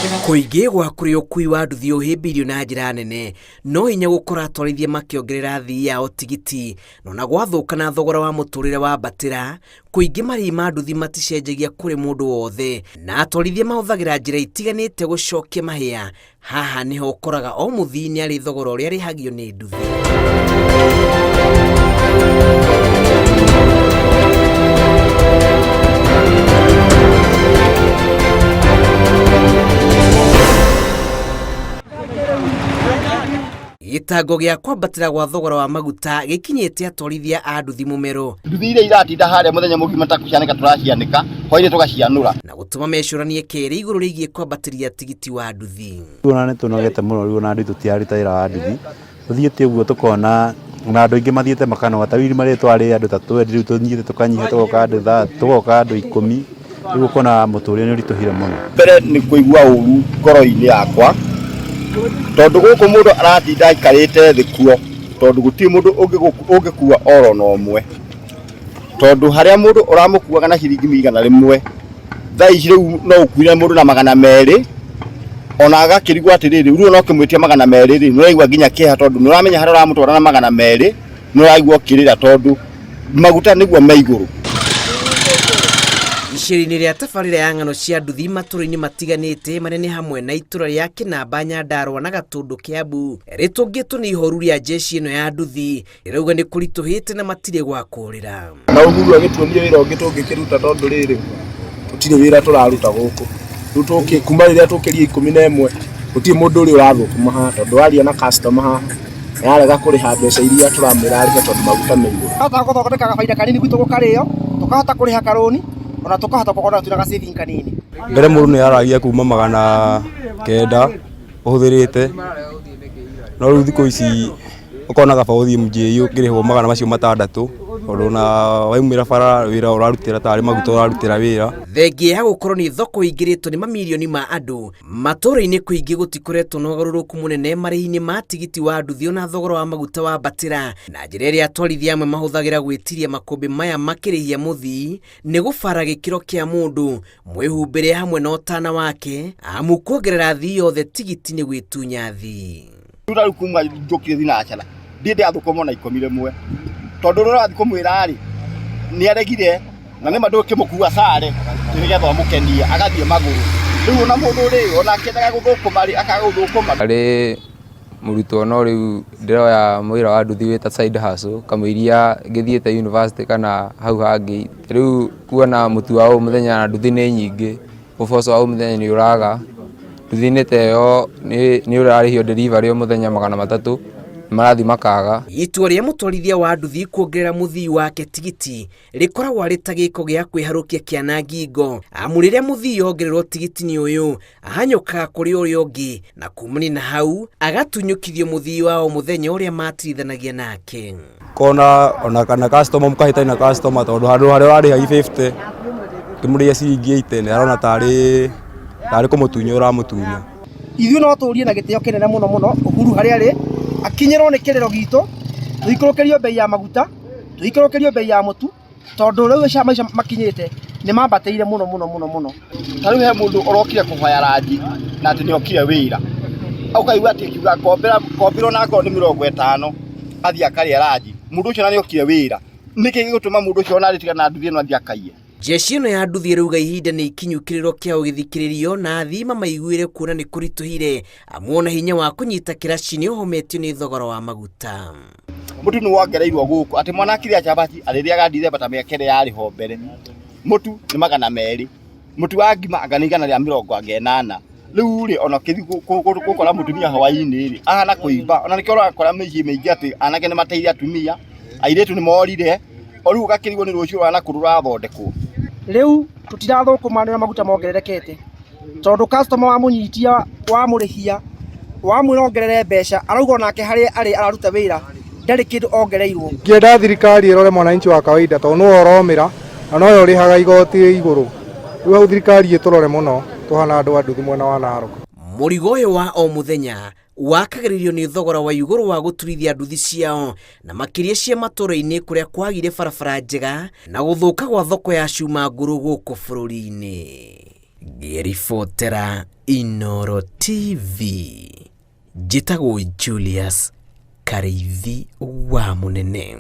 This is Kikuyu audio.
Kũingĩ gwa kũrĩa ũkui wa nduthi ũhĩmbĩirio na njĩra nene, no hinya gũkora atwarithia makĩongerera athii ao tigiti, no na gwathũka na thogora wa mũtũrĩre wambatĩra, kũingĩ marĩhi ma nduthi maticenjagia kũrĩ mũndũ wothe, na atwarithia mahũthagĩra njĩra itiganĩte gũcokia mahĩa. Haha nĩho ũkoraga o mũthii nĩ arĩ thogora ũrĩa arĩhagio nĩ nduthi. Gĩtango gĩa kwambatĩra gwa thogora wa maguta gĩkinyĩte atwarithia a nduthi mũmero. Nduthi iria iratinda harĩa mũthenya mũgima ta kũcianĩka tũracianĩka, hwainĩ tũgacianũra. Na gũtũma mecũranie kerĩ igũrũ rĩgiĩ kwambatĩria tigiti wa nduthi. Ona nĩ tũnogete mũno rĩu ona nduthi tũtiraruta wĩra wa nduthi, tũthiĩte ũguo tũkona ona andũ aingĩ mathiĩte makanoga, ta rĩu irima rĩrĩ twarĩ andũ ta twendi rĩu tũthiĩte tũkanyiha tũgoka andũ tũgoka andũ ikũmi, rĩu ũkona mũtũrĩre nĩ ũritũhire mũno. Mbere nĩ kũigua ũru ngoro-inĩ yakwa, tondũ gũkũ mũndũ aratinda aikarĩte thĩ kuo, tondũ gũtirĩ mũndũ ũngĩkua oro na ũmwe. Tondũ harĩa mũndũ ũramũkuaga na ciringi 100, thaa ici rĩu no ũkuire mũndũ na 200, ona agakĩrigwo atĩrĩrĩ, rĩu ona ũkĩmwĩtia 200 rĩ, nĩ ũraigua nginya kĩeha tondũ nĩ ũramenya harĩa ũramũtwara na 200, nĩ ũraigua ũkĩrĩra tondũ maguta nĩguo me igũrũ. Iceri-inĩ rĩa tabarĩra ya ng'ano cia nduthi matũra-inĩ matiganĩte marĩa nĩ hamwe na itũra rĩa Kĩnamba, Nyandarũa na Gatũndũ Kĩambu, rĩtũngĩtwo nĩ ihoru rĩa jeshi ĩno ya nduthi rĩrauga nĩ kũritũhĩte na matirĩ gwa kũrĩra. Na Uhuru agĩtuonia wĩra ũngĩ tũngĩkĩruta tondũ rĩrĩ tũtirĩ wĩra tũraruta gũkũ. Rĩu tũkĩ kuma rĩrĩa tũkĩrie 11 gũtirĩ mũndũ ũrĩ ũrathũkũma haha tondũ waria na customer haha nĩararega kũrĩha mbeca iria tũramwĩra arĩhe tondũ maguta me igũrũ. Tũkahota gũthondeka gabaida kanini gwitũ gũkarĩo, tũkahota kũrĩha karũni ona tũkahota gũkorwo twĩna ga saving kanini. Mbere mũndũ nĩ aragia kuma 900 ũhũthĩrĩte, no rĩu thikũ ici ũkona kaba ũthiĩ MJU ũkĩrĩhwo 600 tondũ ona waumĩra bara wĩra ũrarutĩra tarĩ maguta ũrarutĩra wĩra. Thengia ya gũkorwo nĩ thoko ĩingĩrĩtwo nĩ mamirioni ma andũ, matũũra-inĩ kũingĩ gũtikoretwo na ũgarũrũku mũnene marĩhi-inĩ ma tigiti wa nduthi ona thogora wa maguta wambatĩra, na njĩra ĩrĩa atwarithia amwe mahũthagĩra gwĩtiria makũmbĩ maya makĩrĩhia mũthii nĩ gũbara gĩkĩro kĩa mũndũ mwĩhumbĩre hamwe na ũtana wake, amu kuongerera athii othe tigiti nĩ gwĩtunya athii. Rĩu rĩu kuma njũkire thinacara ndirĩ ndĩrathũkũma ona 11 tondũ ũrĩa ũrathiĩ kũmwĩra rĩ nĩ aregire na nĩma ndũkĩmũkua sare nĩgetha ũmũkenie agathiĩ magũrũ. Rĩu ona mũndũ rĩ ona akĩendaga gũthũkũma rĩ akaga gũthũkũma. Arĩ mũrutwo no rĩu ndĩroya wĩra wa nduthi wĩ ta side hustle kamũiria ngĩthiĩte university kana hau hangĩ. Rĩu kuona mũtu wa o mũthenya na nduthi nĩ nyingĩ, ũboco wa o mũthenya nĩ ũraga. Nduthi-inĩ ta ĩyo nĩ ũrarĩhio delivery o mũthenya 300, nĩ marathiĩ makaga. Itua rĩa mũtwarithia wa nduthi kuongerera mũthii wake tigiti rĩkoragwo arĩ ta gĩko gĩa kwĩharũkia kĩana ngingo, amu rĩrĩa mũthii ongererwo tigiti nĩ ũyũ ahanyũkaga kũrĩ ũrĩa ũngĩ na kumania na hau agatunyũkithio mũthii wa o mũthenya ũrĩa matirithanagia nake. Kona ona kana customer mũkahĩtania na customer tondũ handũ harĩa ũrarĩha 50 ũkĩmũrĩhia ciringi 80 nĩ arona tarĩ tarĩ kũmũtunya ũramũtunya. Ithuĩ no tũrie na gĩtĩo kĩnene mũno mũno Uhuru harĩa arĩ akinyĩrwo nĩ kĩrĩro gitũ, tũikũrũkĩrio bei ya maguta, tũikũrũkĩrio bei ya mũtu, tondũ rĩu maica makinyĩte nĩ mambatĩire mũno mũno mũno mũno. Ta rĩu he mũndũ ũrokire kũhoya ranji na atĩ nĩ okire wĩra, ũkaigua atĩ akiuga ngombera ngombera ona angorwo nĩ 50 athiĩ akarĩa ranji, mũndũ ũcio na nĩ okire wĩra, nĩkĩ gĩgũtũma mũndũ ũcio ona arĩtigana na nduthi ĩno athiĩ akaiye? Jeshi ĩno ya nduthi ĩrauga ihinda nĩ ikinyu kĩrĩro kĩao gĩthikĩrĩrio na athii mamaiguĩre kuona nĩ kũritũhire amu ona hinya wa kũnyita kĩraci nĩ ũhometio nĩ thogora wa maguta. Mũtu nĩ wongereirwo gũkũ atĩ mwana akĩrĩa cabaci arĩrĩaga Ndithemba ta mĩaka ĩrĩa yarĩ ho mbere. Mũtu nĩ 200, mũtu wa ngima anga nĩ 180. Rĩu rĩ ona ũkĩthiĩ gũkora mũtumia hwainĩ rĩ ahana kũimba, ona nĩkĩo ũrakora mĩciĩ mĩingĩ atĩ anake nĩ mateire atumia, airĩtu nĩ morire, o rĩu ũgakĩrigwo nĩ rũciũ rwa nakũ rũrathondekwo. Rĩu tũtirathũkũma nĩ ũrĩa maguta mongererekete tondũ customer wamũnyitia wamũrĩhia wamwĩra ongerere mbeca arauga onake harĩa arĩ araruta wĩra ndarĩ kĩndũ ongereirwo. Ingĩenda thirikari ĩrore mwananchi wa kawaida tondũ nĩwe ũromĩra na nowe ũrĩhaga igoti rĩ igũrũ. Rĩu hau thirikari ĩtũrore mũno tũhana andũ a nduthi mwena wa Narok. Mũrigo ũyũ wa o mũthenya wakagĩrĩrio nĩ thogora wa igũrũ wa gũturithia nduthi ciao na makĩria cia matũũra-inĩ kũrĩa kwagire barabara njega na gũthũka gwa thoko ya cuma ngũrũ gũkũ bũrũri-inĩ. Ngĩribotera Inooro TV, njĩtagwo Julius Karĩithi wa Mũnene.